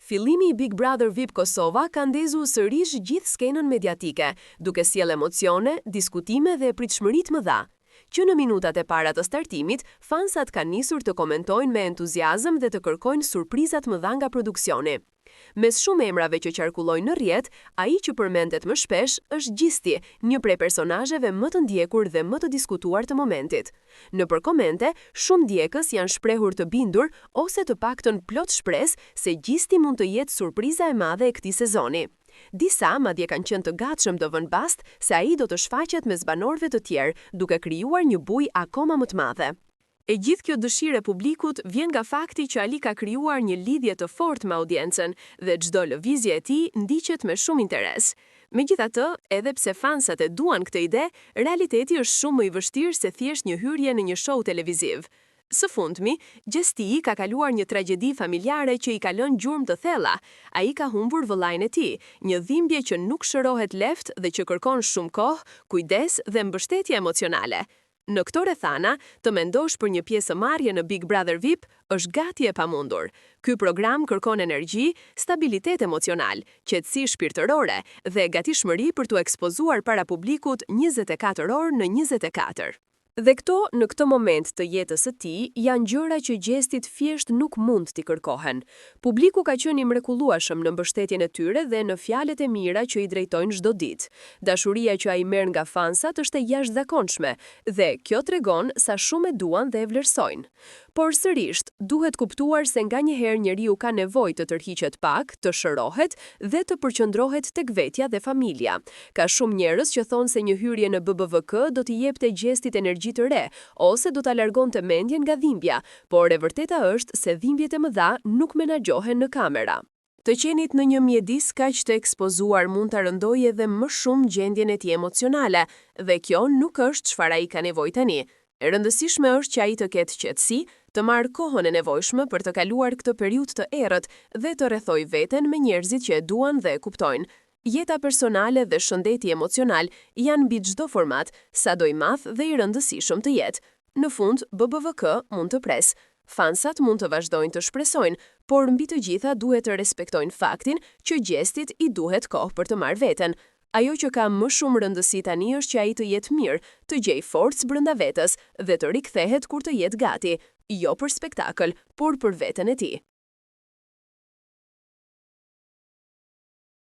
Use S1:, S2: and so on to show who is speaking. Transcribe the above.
S1: Fillimi i Big Brother VIP Kosova ka ndezur sërish gjithë skenën mediatike, duke sjellë emocione, diskutime dhe pritshmëri të mëdha. Që në minutat e para të startimit, fansat kanë nisur të komentojnë me entuziazëm dhe të kërkojnë surpriza të mëdha nga produksioni. Mes shumë emrave që qarkullojnë në rrjet, ai që përmendet më shpesh është Gjisti, një prej personazheve më të ndjekur dhe më të diskutuar të momentit. Nëpër komente, shumë ndjekës janë shprehur të bindur ose të paktën plot shpresë se Gjisti mund të jetë surpriza e madhe e këtij sezoni. Disa madje kanë qenë të gatshëm të vënë bast se ai do të shfaqet mes banorëve të tjerë, duke krijuar një bujë akoma më të madhe. E gjithë kjo dëshirë e publikut vjen nga fakti që ai ka krijuar një lidhje të fortë me audiencën dhe çdo lëvizje e tij ndiqet me shumë interes. Megjithatë, edhe pse fansat e duan këtë ide, realiteti është shumë më i vështirë se thjesht një hyrje në një show televiziv. Së fundmi, Gjesti ka kaluar një tragjedi familjare që i ka lënë gjurmë të thella. Ai ka humbur vëllain e tij, një dhimbje që nuk shërohet lehtë dhe që kërkon shumë kohë, kujdes dhe mbështetje emocionale. Në këto rrethana, të mendosh për një pjesëmarrje në Big Brother VIP është gati e pamundur. Ky program kërkon energji, stabilitet emocional, qetësi shpirtërore dhe gatishmëri për t'u ekspozuar para publikut 24 orë në 24. Dhe këto, në këtë moment të jetës së tij, janë gjëra që Gjestit thjesht nuk mund t'i kërkohen. Publiku ka qenë i mrekullueshëm në mbështetjen e tyre dhe në fjalët e mira që i drejtojnë çdo ditë. Dashuria që ai merr nga fansat është e jashtëzakonshme dhe kjo tregon sa shumë e duan dhe e vlerësojnë. Por sërisht, duhet kuptuar se nganjëherë njeriu ka nevojë të tërhiqet pak, të shërohet dhe të përqendrohet tek vetja dhe familja. Ka shumë njerëz që thonë se një hyrje në BBVK do t'i jepte Gjestit energji të re ose do ta largonte mendjen nga dhimbja, por e vërteta është se dhimbjet e mëdha nuk menaxhohen në kamera. Të qenit në një mjedis kaq të ekspozuar mund ta rëndojë edhe më shumë gjendjen e tij emocionale dhe kjo nuk është çfarë ai ka nevojë tani. E rëndësishme është që ai të ketë qetësi, të marrë kohën e nevojshme për të kaluar këtë periudhë të errët dhe të rrethojë veten me njerëzit që e duan dhe e kuptojnë. Jeta personale dhe shëndeti emocional janë mbi çdo format, sado i madh dhe i rëndësishëm të jetë. Në fund, BBVK mund të presë. Fansat mund të vazhdojnë të shpresojnë, por mbi të gjitha duhet të respektojnë faktin që Gjestit i duhet kohë për të marrë veten. Ajo që ka më shumë rëndësi tani është që ai të jetë mirë, të gjejë forcë brenda vetes dhe të rikthehet kur të jetë gati, jo për spektakël, por për veten e tij.